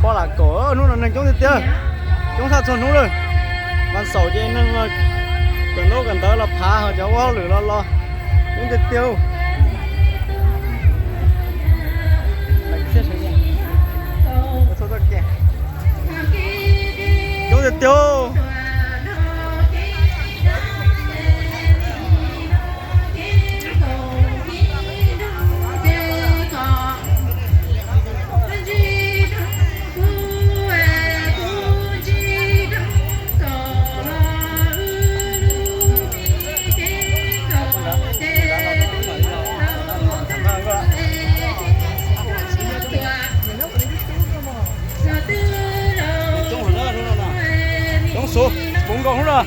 Pob lam kaum, hnub no neeg coob tiag tiag, coob tshaj txhua hnub lawm. Vas xaum ces neeg kawm ntaub kawm ntawv los phav, ho cov ua hauj lwm los los coob tiag tiag. Coob tiag tiag. Coob xwb, puv nkaus hnub no.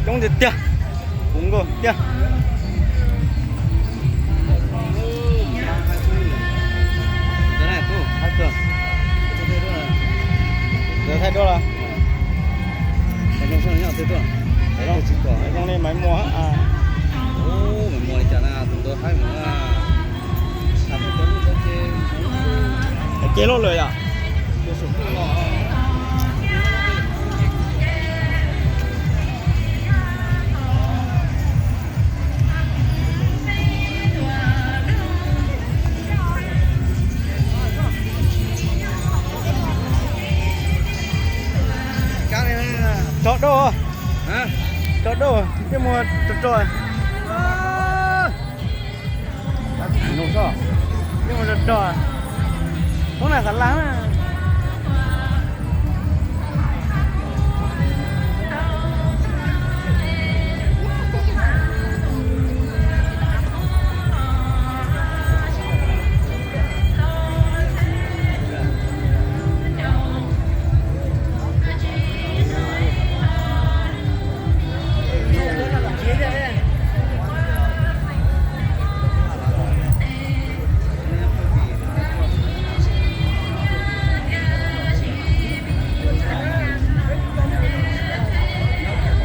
Coob tiag tiag, puv nkaus tiag. Thaij duab los? Zoo li Maiv Muas. Ces loj lawm yom. Tso doj, tso doj, coj mus tso tso. Coj mus tso tso. Ub, na xav laj.